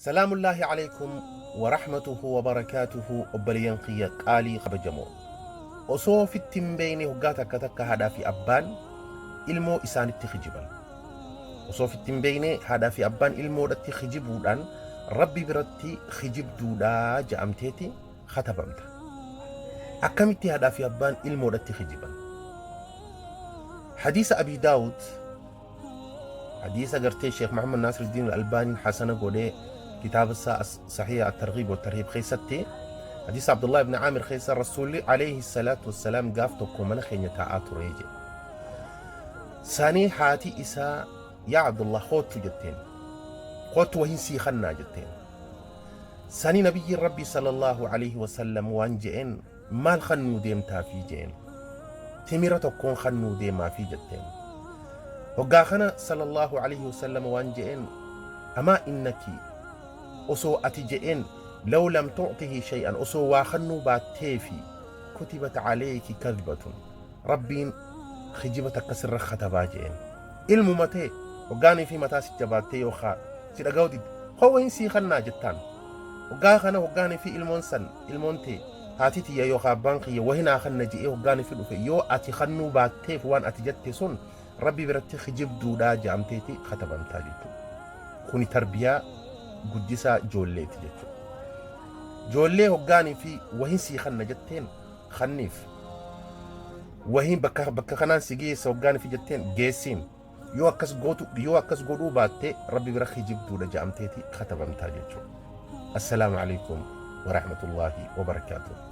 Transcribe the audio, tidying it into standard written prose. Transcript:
Salaamullaahi Aleykum Warahmatuhu Wabarakaatuhu Obboleeyyan kiyya qaalii kabajamoo. Osoo ofitti hin beeyne hoggaa takka takka haadhaa fi abbaan ilmoo isaanitti kijiban. Osoo ofitti hin beeyne haadhaa fi abbaan ilmoodhatti kijibuudhaan Rabbi biratti kijibduudha ja'amteeti katabamta. Akkamitti haadhaa fi abbaan ilmoodhatti kijiban? Hadiisa Abii Daawud Hadiisa gartee Sheekh Muhammad Naasiruddiin Al-Albaaniin hasana godhee kitaaba isaa Sahiha At-Targhiib wa Tarhiib keessatti hadiisa Abdullah ibn Aamir keessa Rasuulli alayhi salaatu wassalaam gaaf tokko mana keenya taa'aa ture jedhe. Sanii haati isaa yaa Abdullah koottu jetteen. Koottu wahiin sii kannaa jetteen. Sanii nabiyyiin Rabbii sallallahu alayhi wasallam waan je'een Maal kannuu deemtaafii jeen. Timira tokkoon kannuu deemaafii jetteen. Hoggaa kana sallallahu alayhi wasallam waan je'een amaa innaki osoo ati je'een law lam tu'tihi shay'an osoo waa kannuu baatteefi kutibat alayki kadhbatun Rabbiin kijiba takka sirra katabaa je'een. Ilmuma tee hoggaanii fi mataa si jabaattee yookaa si dhaga'uu didde koo wahin sii kannaa jettaan. Hoggaa kana hoggaanii fi ilmoon san ilmoon tee haati tiyya yookaa abbaan kiyya wahi naa kanna je'ee hoggaanii fi dhufe yoo ati kannuu baatteef waan ati jette sun Rabbi biratti kijibduudhaa je'amteeti katabamtaa jechuudha. Kuni tarbiyaa guddisaa joolleeti jechuudha. Joollee hoggaanii fi wahin sii kanna jetteen kanniif. Wahiin bakka bakka kanaan si geessa hoggaanii fi jetteen geessiin. Yoo akkas gootu yoo akkas godhuu baatte Rabbi bira kijibduudha ja'amteeti katabamtaa jechuudha. Assalaamu alaikum warahmatullaahi wabarakaatuh.